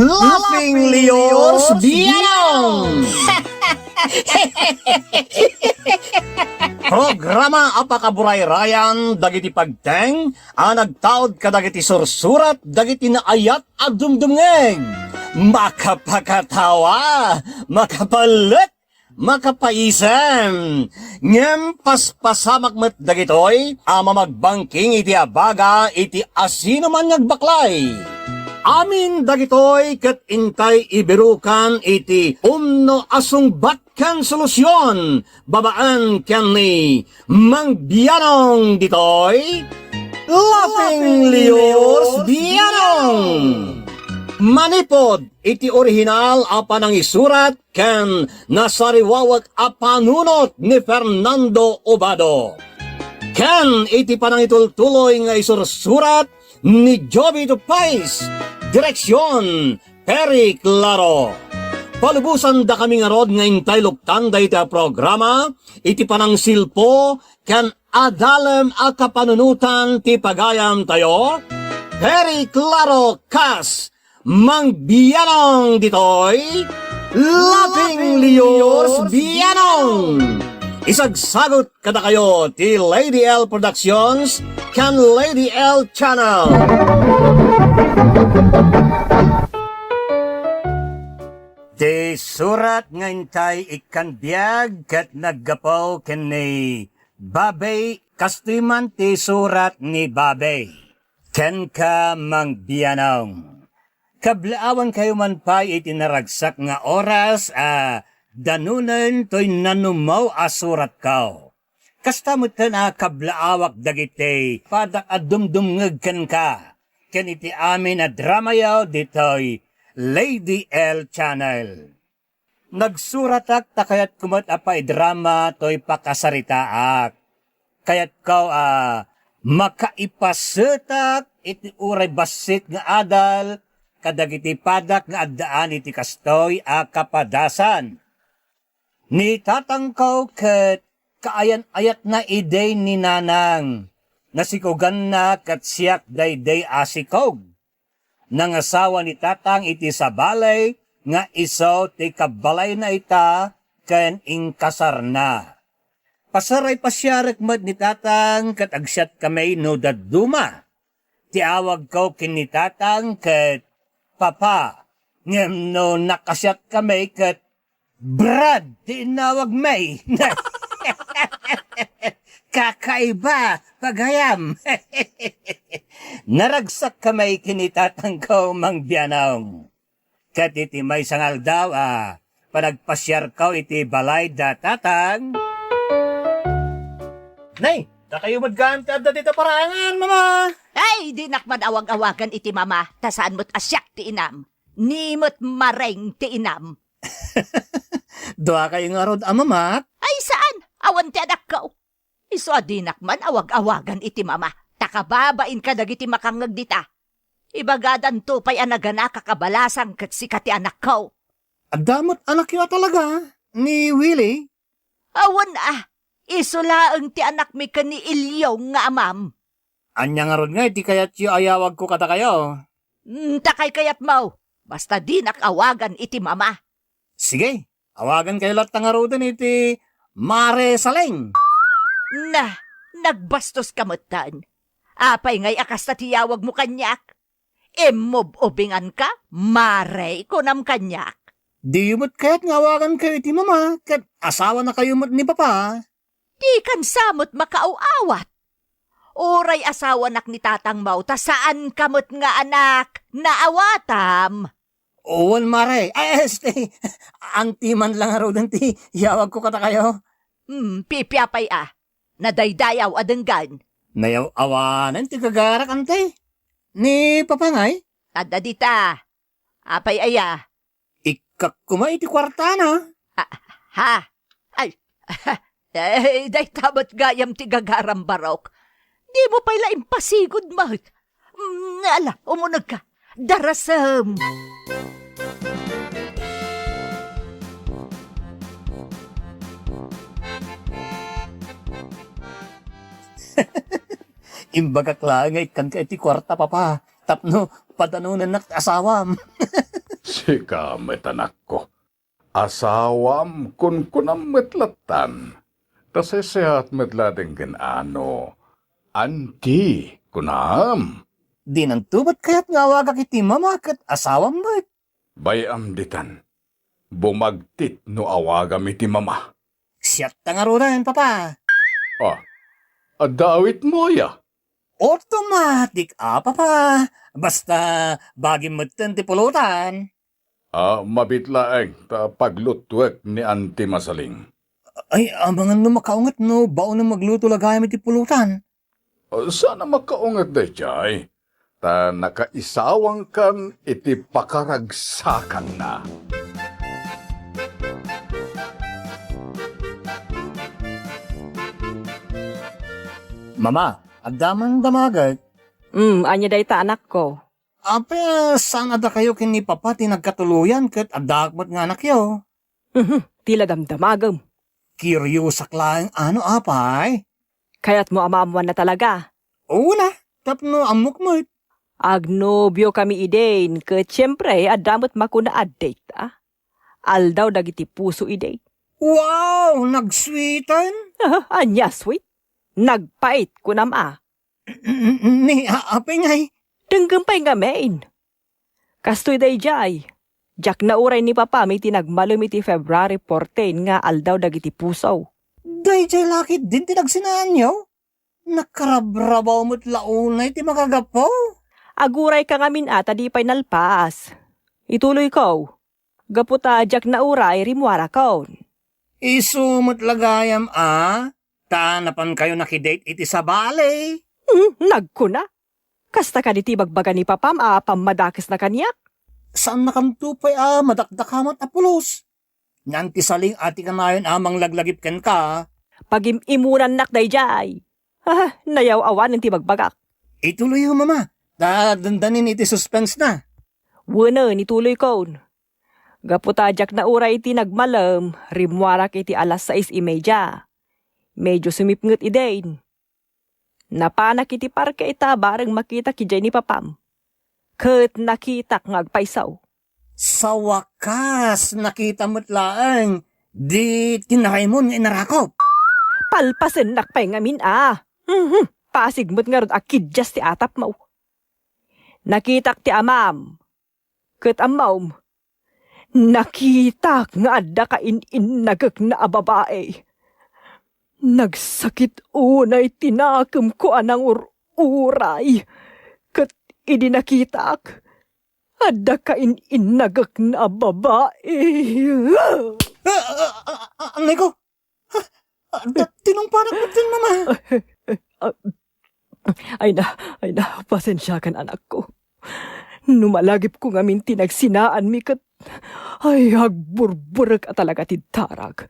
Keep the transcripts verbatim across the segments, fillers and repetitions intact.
Laughing Leos Bianong! Programa a pakaburayrayan dagiti pagteng a nagtaud kadagiti sursurat dagiti naayat a dumdumngeg. Makapakatawa, makapalek, makapaisem. Ngem paspasamak met dagitoy a mamagbangking iti abaga iti asinoman nga agbaklay. Amin dagitoy ket intay ibirukan iti umno a sungbat ken solusion babaen ken ni Mang Bianong ditoy Laughing Leos Bianong. Manipod iti orihinal a panangisurat ken nasariwawek a panunot ni Fernando Obado, ken iti panangitultuloy nga isursurat ni Jovito Pais, direksion, Perry Claro. Palubosandakami ngarud nga intay luktan dayta a programa iti panangsilpo ken adalem a kapanunotan ti pagayamtayo, Perry Claro kas Mang Bianong ditoy, Laughing Leos Bianong. Isagsagut kadakayo ti Lady L Productions ken Lady L Channel. Ti surat nga intay ikkan biag ket naggapu ken ni Babay, kastoy man ti surat ni Babay. Kenka, Mang Bianong. Kablaawankayo man pay iti naragsak nga oras a danunen toy nanumaw a suratko. Kasta metten a kablaawak dagiti padak a dumdumngeg kenka ken iti amin a dramayo ditoy Lady L Channel. Nagsuratak ta kayatko met a paidrama toy pakasaritaak. Kayatko a makaipasetak iti uray bassit nga adal kadagiti padak nga addaan iti kastoy a kapadasan. Ni tatangko ket kaayan-ayatna idi ni nanang. Nasikoganna ket siak daydi a sikog. Nangasawa ni tatang iti sabali nga isu ti kabalayna ita ken inkasarna. Pasaray pasiarek met ni tatang ket agsiatkami no dadduma. Ti awagko ken ni tatang ket Papa, ngem no nakasiatkami ket Brad ti inawagmi. Kakaiba, pagayam. Naragsakkami ken ni tatangko, Mang Bianong. Ket iti maysa nga aldaw a panagpasiarko iti balay da tatang. Nay, dakayo met gayam ti adda dita paraangan, Mama. Ay, dinak man awag-awagan iti mama, ta saan met a siak ti inam. Ni met Mareng ti inam. Duakayo ngarud a mamak? Ay, saan? Awan ti anakko. Isu a dinak man awag-awagan iti mama, ta kababain kadagiti makangngeg dita. Ibagadanto pay a naganaka a balasang ket sika ti anakko. Adda met anakyo a talaga, ni Willie? Awan a, isu laeng ti anakmi ken ni Ilyong nga amam. Ania ngarud ngay ti kayatyo a yawagko kadakayo? Mm, ta kaykayatmo, basta dinak awagan iti mama. Sige, awagankayo latta ngaruden iti Mare Saleng. Na, nagbastoska metten. Apay ngay a kasta ti yawagmo kaniak? Immub-ubinganka, Mare, kunam kaniak. Diyo met kayat nga awagankayo iti mama, ket asawanakayo met ni papa? Dikan sa met makaaw-awat. Uray asawanak ni tatangmo, ta saanka met nga anak, naawatam. Wen, Mare. Ay, este, anti man lang ngaruden ti yawagko kadakayo. Hmm, pipiapay a. Nadaydayaw a denggan. Nayaw-awanen ti gagarak, anti. Ni papa ngay? Adda dita. Apay aya? Ikkak koma iti kuartana. Ha? Ha? Ay, eh, dayta met gayam ti gagaram, Barok. Dimo pay la impasigud met. Mm, ala, umunegka. Darasem. Imbagak laeng nga ikkanka iti kuarta, Papa, tapno padanonennak ti asawam. Sika met, anakko. Asawam, kunkunam met lattan. Ta sesseat met laeng ken ano, "Anti," kunam. Dinanto met kayat nga awagak iti mama ket asawam met. Bay-am ditan. Bumagtit no awagam iti mama. Siak ta ngaruden, Papa. Ah, adda awitmo aya? Automatic a, Papa. Basta bagim metten ti pulutan. Ah, mabiit laeng ta paglutuek ni Auntie Masaling. Ay, amangan no makaunget no baonem magluto la gayam iti pulutan. Ah, saan a makaunget daydiay, ta nakaisawangkan iti pakaragsakanna. Mama, adda man damagek? Hmm, ania dayta, anakko? Apay a saan a dakayo ken ni Papa ti nagkatuloyan ket addaak met nga anakyo? Mhm, ti la damdamagem. Kuriosak laeng ano, apay? Kayatmo a maammuanna talaga? Wen a, tapno ammok met. Agnobiokami idin, ket siempre, adda met makuna a date, a. Aldaw dagiti puso idin. Wow, nagsweeten? Ania sweet? Nagpait, kunam a. Ni a-, apay ngay? Denggem pay ngamin. Kastoy daydiay, diak nauray ni Papam iti nagmalem iti February fourteen nga Aldaw dagiti Puso. Daydiay la ketdin ti nagsinaanyo? Nakarabrabaw met la unay ti makagapu. Agurayka ngamin a ta di pay nalpas. Ituloyko. Gapu ta diak nauray, rimmuarakon. Isu met la gayam a, ta napankayo nakidate iti sabali. Hmm, nagkuna? Kasta kadi ti ibagbaga ni Papam a pammadakesna kaniak? Saannakanto pay a madakdakamat a pulos. Ni Auntie Saling a ti kanayon a manglaglagip kenka. Pagim-imunannak daydiay. Ah, nayaw-awanen ti bagbagak. Ituloyyo, Mama. Ta dandanin iti suspense na. Wenen, ituloykon. Gapu ta diak nauray iti nagmalem, rimmuarak iti alas sais y media. Medio sumipnget idin. Napanak iti parke ita bareng makitak idiay ni Papam. Ket nakitak nga agpayso. Sa wakas, nakita met laeng di tinaraymon nga inarakop. Palpasennak pay ngamin a. Mhm, pasig met ngarud a kidias ti atapmo. Nakitak ti amam. Ket ammom, nakitak nga adda kain-innagekna a babai. Nagsakit unay ti nakemko a nangur-uray. Ket idi nakitak, adda kain-innagekna a babai. Ah, ah, ah, ah, anay ko, Ah, ah, da-, tinungpanak met ken Mama. Ah, ay na, ay na, pasensiakan, anakko. No malagipko ngamin ti nagsinaanmi ket, ay, agburburek a talaga ti darag.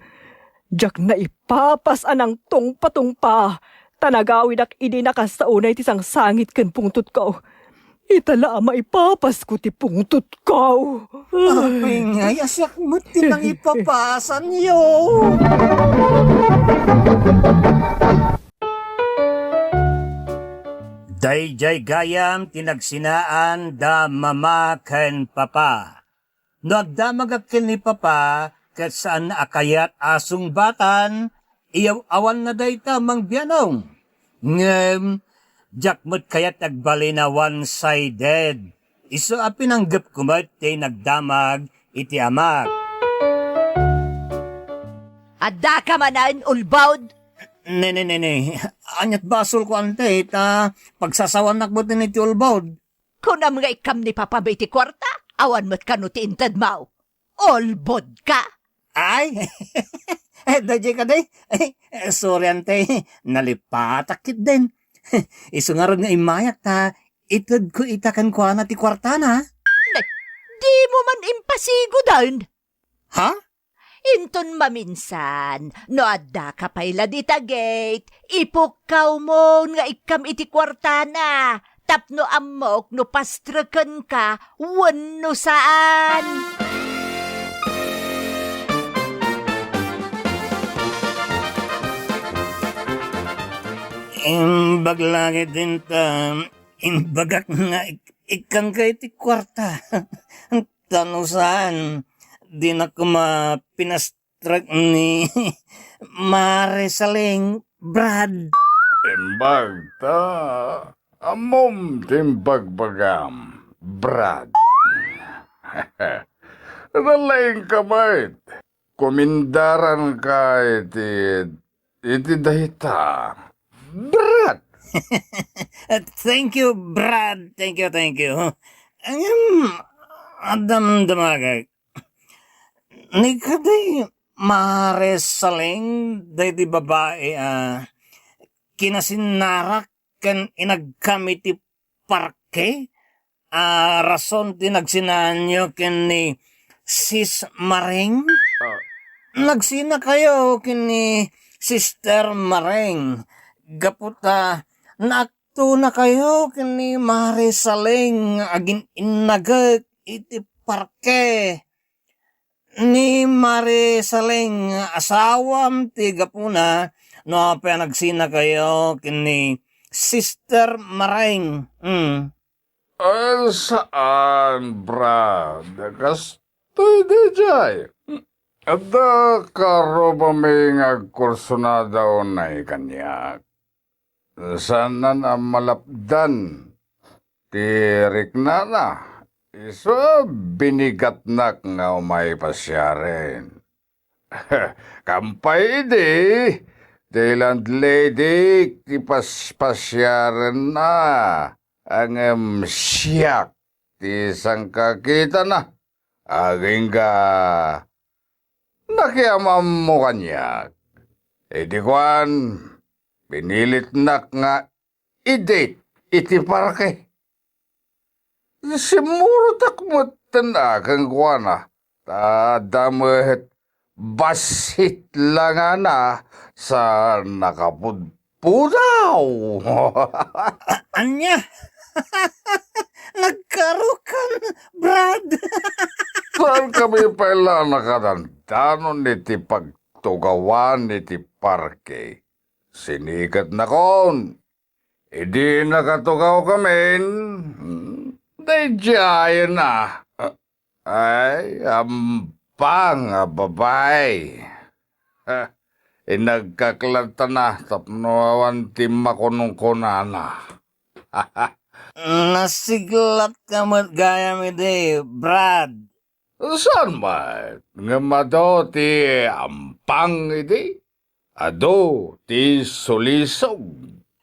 Diak naipapas a nangtungpatungpa, ta nagawidak idi nakasta unay ti sangsangit ken pungtotko. Ita la a maipapasko ti pungtotko. Apay ngay a siak met ti nangipapasanyo? Daydiay gayam ti nagsinaan da Mama ken Papa. No agdamagak ken ni Papa ket saan a kayat a sungbatan, iyaw-awanna dayta, Mang Bianong. Ngem diak met kayat agbalin a one-sided. Isu a pinanggepko met ti nagdamag iti amak. Addaka manen, ulbod? Ne, ne, ne, ne. Ania't basolko, ante, ta pagsasawannak met iti ulbod. Kunam nga ikkam ni Papam iti kuarta? Awan met kano ti intedmo? Ulbod ka? Ay! Eh, daydiay kadi? Eh, sorry, ante. Nalipatak ketdin. Isu ngarud nga immayak ta itedko ita kenkuana ti kuartana. Ne, dimo man impasigoden? Ha? Inton maminsan, no addaka pay la dita gate, ipukkawmon nga ikkam iti kuartana, tapno ammok no pastrekenka wenno saan. Imbag la ketdin ta, imbagak nga ik-, ikkanka iti kuarta. Tan no saan, dinak koma pinastrek ni Mare Saleng, Brad. Imbag ta, ammom ti imbagbagam, Brad. Nalaingka met. Kumindaranka iti, iti dayta, Brad. Thank you, Brad. Thank you, thank you. Ngem, damdamagak. Ni kadi Mare Saleng, daydi babai a kinasinnarak ken inagkam iti parke a rason ti nagsinaanyo ken ni Sis Mareng? Ah. Nagsinakayo ken ni Sister Mareng gapu ta naaktonakayo ken ni Mare Saleng a gin-innagek iti parke. Ni Mare Saleng asawam ti gapuna no apay a nagsinakayo ken ni Sister Mareng. Hmm. Ah, saan, Brad. Kastoy daydiay. Adda karubami nga agkursunada unay kaniak. Saanna a malapdan ti riknana. Isu a binigatnak nga umay pasiaren. Kampay idi, ti landlady ti paspasiarenna, ngem siak ti sangkakitana. Agingga nakiamammo kaniak. Idi kuan, pinilitnak nga i-date iti parke. Simmurotak metten a kenkuana, ta adda met bassit langana sa nakapudpudaw. A-, ania? Nagkarukan, Brad. Saan kami pay la nakadandanon iti pagtugawan iti parke? Siniketnakon. Idi nakatugaw kamin, hmm, daydiayen a. Ay, ampang a babai. Ha, inagkak latta na tapno awan ti makunkunana. Nasiglatka met gayam idi, Brad. Saan met? Ngem adu ti ampang idi? Adu ti sulisog.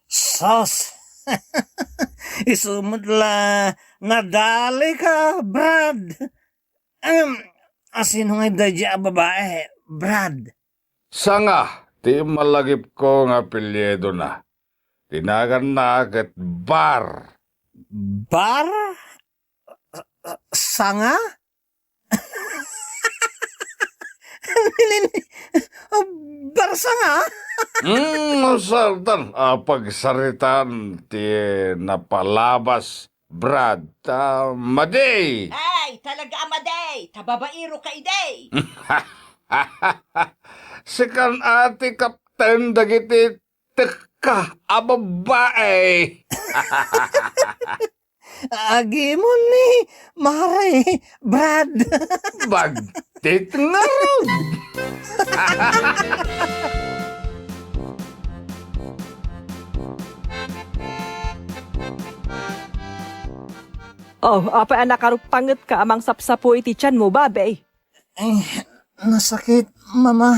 Sus! Isu met la nadalika, Brad. Em, asino ngay daydi a babae, Brad? Sanga ti malagipko nga apelyidona. Ti naganna ket Bar. Bar? Sanga? Barsanga? Hmm, sartan a pagsaritaan ti napalabas, Brad. Ta madi! Ay, talaga a madi! Ta babaero ka idi! Sikan a ti kapten dagiti tekka a babbai. Agimon ni Mare, Brad. Bagtit ngarud. Oh, apay a nakaruppangetka a mangsapsapo iti tianmo, babai? Eh, nasakit, Mama.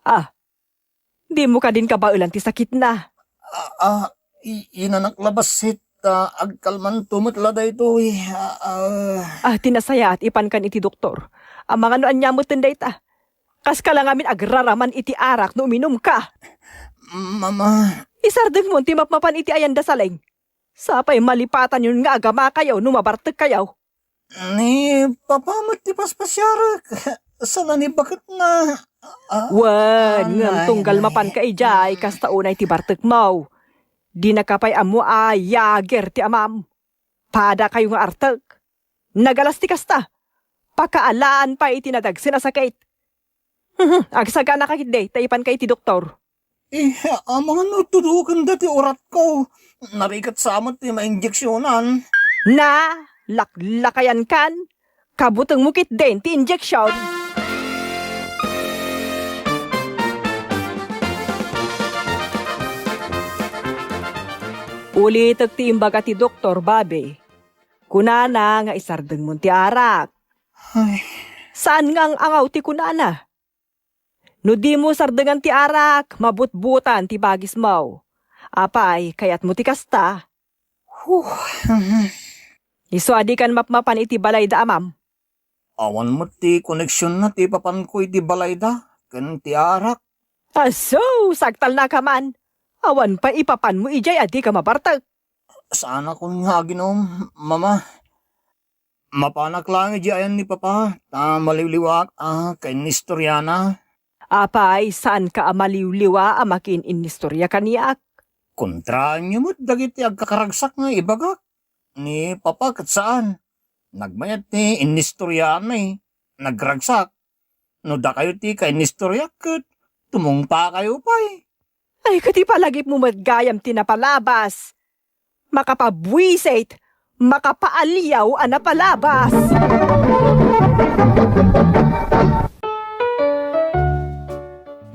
Ah, dimo kadin kabaelan ti sakitna? Ah, ah, i-, inanak la bassit, ta agkalmanto met la daytoy. Ah, ah. Ah, ti nasayaat, ipankan iti doktor. Amangan no ania metten dayta. Kaska la ngamin agraraman iti arak no uminumka. Mama. Isardengmon ti mapmapan iti ayan da Saleng. Sapay malipatanyon nga agamakayo no mabartekkayo. Ni Papa met ti paspasiarek. Sana ni baketna. Ah, wen, ngem ay, tunggal ay. Mapanka idiay, kasta unay ti bartekmo. Dinaka pay ammo a yager ti amam. Padakayo nga artek. Nagalas ti kasta. Pakaalaan pay iti nadagsen a sakit. Agsaganaka ketdi, ta ipanka iti doktor. Eh, amangan no tudokenda ti uratko. Narigat sa met ti mainjeksionan. Na, laklakayankan, kabutengmo ketdin ti injection. Ulitek ti imbaga ti doktor, Bobby. Kunana nga isardengmon ti arak. Ay. Saan nga ang-angaw ti kunana? No dimo sardengan ti arak, mabutbutan ti bagismo. Apay, kayatmo ti kasta? Huh. Isu a dikan mapmapan iti balayda, Amam. Awan met ti koneksionna ti papanko iti balayda ken ti arak. Aso, sagtalnaka man. Awan pay ipapanmo idiay a dika mabartek. Saanakon nga aginom, Mama. Mapanak laeng idiay ayan ni Papa, ta maliwliwaak a kainistoriana. Apay, saanka a maliwliwa a makiin-inistorya kaniak? Kontraenyo met dagiti agkakaragsak nga ibagak. Ni Papa ket saan. Nagmayat ti inistoryaanmi. Nagragsak. No dakayo ti kainistoriak ket tumungpakayo pay. Ay, ket ipalagipmo met gayam ti napalabas. Makapabuisit, makapaaliaw a napalabas.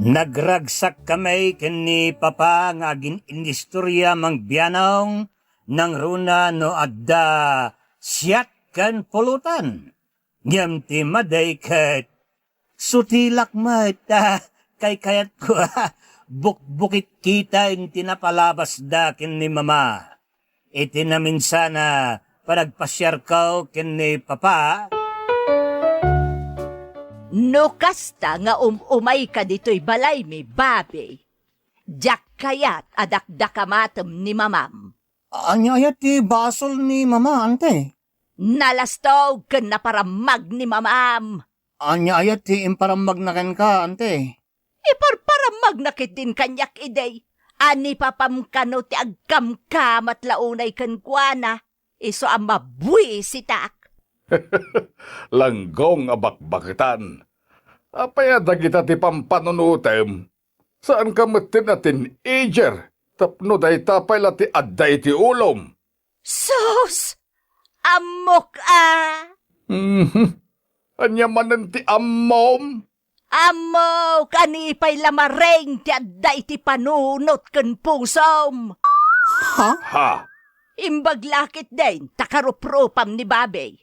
Nagragsakkami ken ni Papa nga agin-inistorya, Mang Bianong, nangruna no adda siat ken pulutan. Ngem ti madi ket sutilak met, ah, kaykayatko, ah, bukbukit kitaen ti napalabasda ken ni Mama. Iti naminsana, panagpasiarko ken ni Papa. No kasta nga um-umayka ditoy balaymi, Bobby, diak kayat a dakdakamatem ni Mamam. Ania aya ti basol ni Mama, Ante? Nalastog ken naparammag ni Mamam. Ania aya ti imparammagna kenka, Ante? Iparparammagna ketdin kaniak idi a ni Papam kano ti agkamkamat la unay kenkuana, isu a mabuisitak. Langgong a bakbaketan. Apay a dagita ti pampanunotem? Saanka metten a teenager tapno dayta pay la ti adda iti ulom. Sus! Ammok a! Mhm. Ania manen ti ammom? Ammok a ni pay la maring ti adda iti panunot ken pusom. Ha? Ha? Imbag la ketdin ta karuprupam ni Bobby.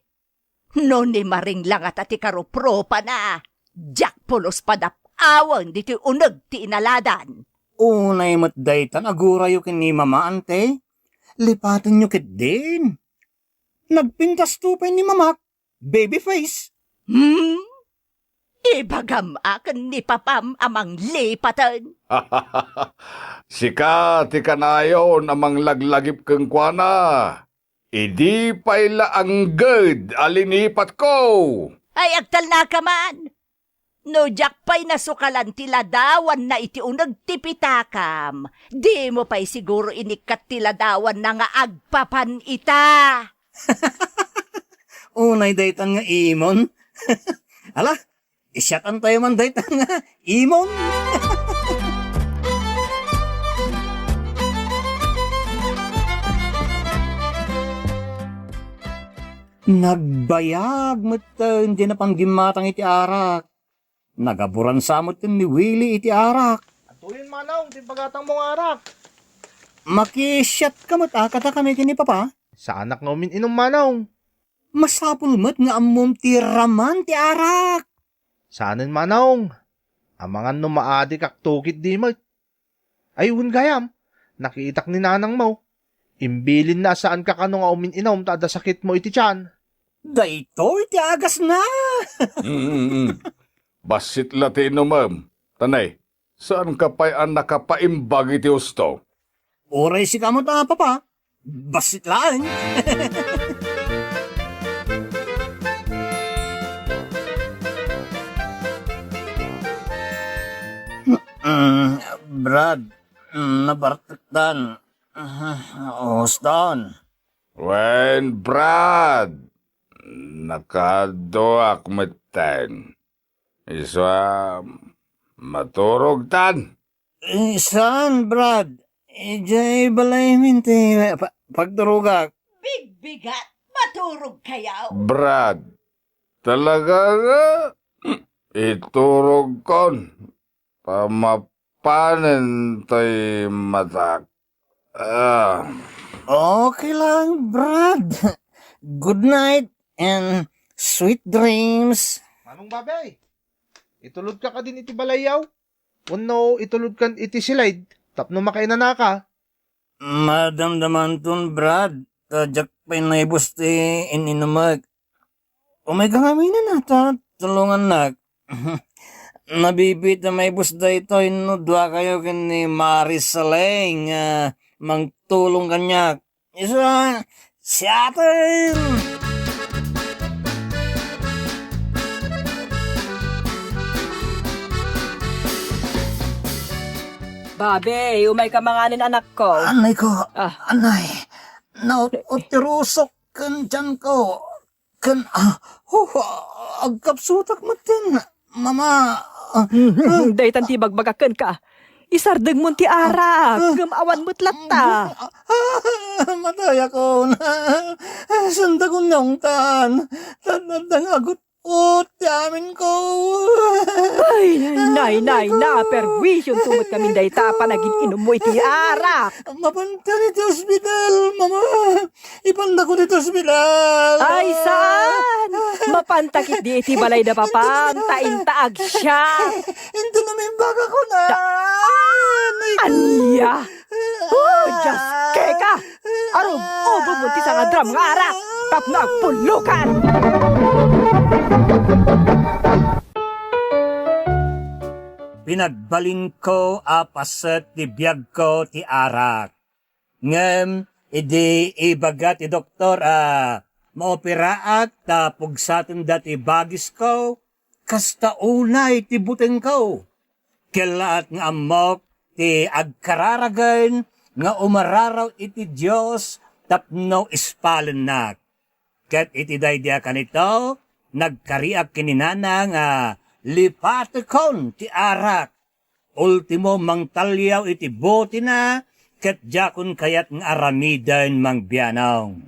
No ni maring la ngata ti karuprupana, diak pulos padap-awen ditoy uneg ti inaladan. Unay met daytan agurayo ken ni Mama, Ante. Lipatenyo ketdin. Nagpintasto pay ni Mamak, baby face. Hmm? Ibagam a ken ni Papam a manglipaten. Sika ti kanayon a manglaglagip kenkuana. Idi pay la angged a linipatko! Ay, agtalnaka man! No diak pay nasukalan ti ladawanna iti uneg ti pitakam, dimo pay siguro inikkat ti ladawanna nga agpapan ita. Unay daytan nga imon. Ala, isiatantayo man dayta nga imon. Nagbayag metten ti napanggimatang iti arak. Nagaburan sa metten ni Willie iti arak. Antoyen, Manong, ti pagatangmo nga arak? Makisiatka met a kadakami ken ni Papa? Saanak nga umin-inom, Manong. Masapul met nga ammom ti raman ti arak. Saanen, Manong. Amangan no maadikakto ketdi met. Ay, wen gayam, nakitak ni nanangmo. Imbilinna a saanka kano nga umin-inom ta adda sakitmo iti tian. Daytoy ti agasna. Mm, mm, mm. Bassit la ti inumem. Tanay, saanka pay a nakapaimbag iti husto? Uray sika met a, Papa. Bassit laeng. Mm, Brad, mm, nabartektan. Ah, uston. Wen, Brad, nakaduak metten. Isu a maturogtan. Eh, saan, Brad? Idiay balaymin ti pa-, pagturogak. Bigbigat! Maturog kayo. Brad, talaga nga iturogkon. Pamapanen tay matak. Ah. Okay lang, Brad. Good night and sweet dreams. Manong Babay, itulod ka kadin iti balayyaw? Wenno itulod kan iti silid tapno makainanaka? Madamdamanton, Brad, ta diak pay naibus ti in-inumek. Umayka ngamin a ta tulongannak. Nabibiit a maibus daytoy no duakayo ken ni Mari Saleng a mangtulong kaniak. Isu a, siaten! Babe, umayka manganen, anakko. Anay ko, Ah. anay. Naut-ut ti rusok ken tianko. Ken, ah, oh, ah, agkapsutak metten, Mama. Ah, Mhm, daytan ti ibagbagak kenka. Isardengmon ti arak, ah, ngem awan met latta. Ah, ah, matayakon. Saan dakon naungtan? Tadtadda nga agut-ut ti aminko. Ay, nay, nay, nay, naperwisionto met ngamin dayta a panagin-inummo iti arak. Mapantan iti ospital, Mama. Ipandakon iti ospital. Ay, saan? Mapanta ketdi iti balay da papam, ta inta agsiak. Inton umimbag ako na. Ta-, Nay ko. Ania? Oh, Dios, keka! Arub-ubom mo ti sangadram nga arak, tapno agpullokan! Pinagbalinko a paset ti biagko ti arak. Ngem idi ibaga ti doktor a maoperaak ta pugsatenda ti bagisko, kasta unay ti butengko. Kellaat nga ammok ti agkararagen nga umararaw iti Dios tapno ispalennak. Ket iti daydi a kanito, nagkariak ken ni nana nga lipatekon ti arak. Ultimo, mangtalliaw iti botina ket diakon kayat nga aramiden, Mang Bianong.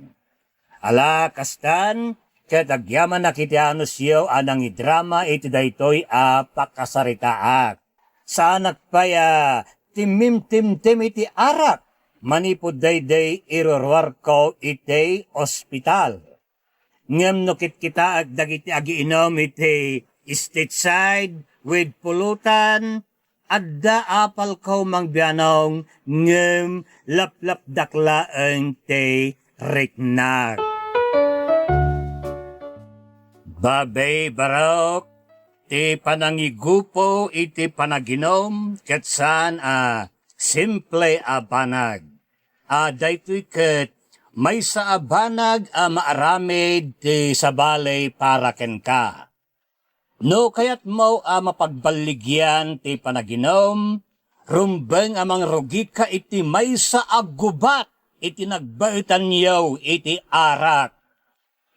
Ala, kastan, ket agyamanak iti anusyo a nangidrama iti daytoy a pakasaritaak. Saanak pay a timmimtimtim iti arak manipud daydi iruruarko iti ospital. Ngem no kitkitaek dagiti agiinum iti Stateside with pulutan, adda apalko, Mang Bianong, ngem laplapdak laeng ti riknak. Babay Barok, ti panangigupo iti panaginum ket saan a simple a banag. A daytoy ket maysa a banag a maaramid ti sabali para kenka. No kayatmo a mapagballigian ti panaginum, rumbeng a mangrugika iti maysa a gubat iti nagbaetanyo iti arak.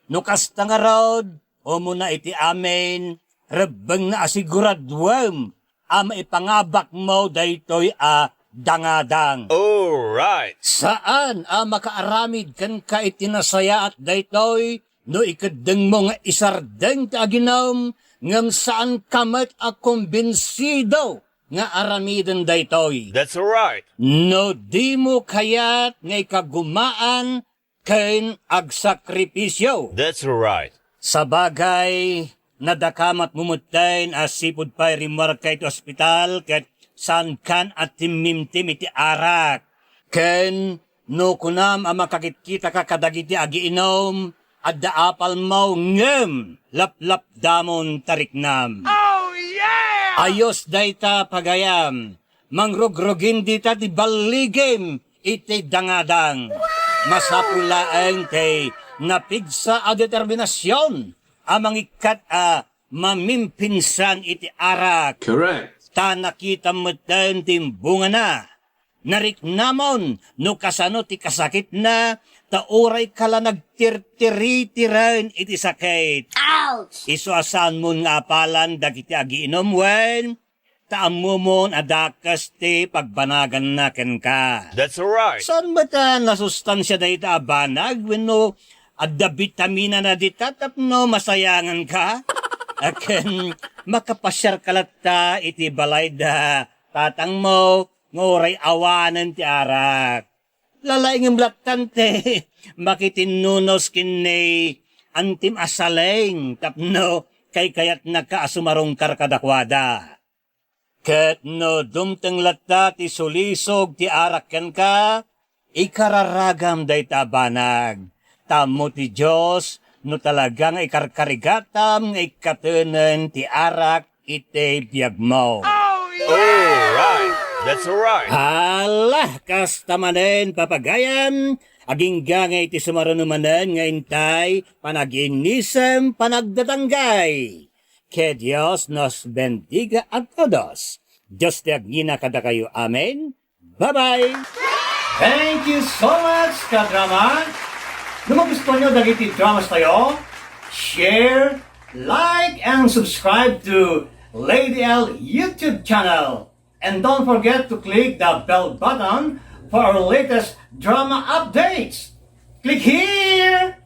No kasta ngarud, umuna iti amin, rebbengna a siguraduem a maipangabakmo daytoy a dangadang. Alright. Saan a makaaramid kenka iti nasayaat daytoy no ikeddengmo nga isardeng ti aginum, ngem saanka met a kumbinsido nga aramiden daytoy. That's right. No dimo kayat nga ikagumaan ken agsakripisio. That's right. Sabagay, nadakamatmo metten a sipud pay rimmuarka iti ospital ket saankan a timmimtim iti arak. Ken no kunam a makakitkitaka kadagiti agiinum, adda apalmo ngem laplapdamon ta riknam. Oh, yeah! Ayos dayta, pagayam. Mangrugrugin dita ti balligim iti dangadang. Masapul laeng ti napigsa a determinasion a mangikkat a mamimpinsan iti arak. Correct. Ta nakitam metten ti imbungana. Nariknamon no kasano ti kasakitna, ta uray ka la nagtirtiritiren iti sakit. Ouch! Isu a saanmon nga apalan dagiti agiinum wen ta ammomon a dakes ti pagbanaganna kenka. That's right. Saan met a nasustansia dayta a banag wenno Adda bitaminana dita tapno masayanganka. Ken makapasiarka latta iti balay da tatangmo nga uray awanen ti arak. Lalaingem latta ti makitinnunus ken ni antim a saleng tapno kaykayatnaka a sumarungkar kadakuada. Ket no dumteng latta ti sulisog ti arak kenka, ikararagam dayta a banag. Tammo ti Dios no talaga nga ikarkarigatam nga ikkatenen ti arak iti biagmo. All right. That's all right. Ala, kasta manen, papagayam, agingga nga iti sumaruno manen nga intay, panagiinnisem, panagdadanggay. Que Dios nos bendiga a todos. Dios ti agngina kadakayo. Amen. Bye-bye. Thank you so much, kadrama. No magustuhan nyo dagiti dramas tayo, share, like, and subscribe to Lady L YouTube channel. And don't forget to click the bell button for our latest drama updates. Click here!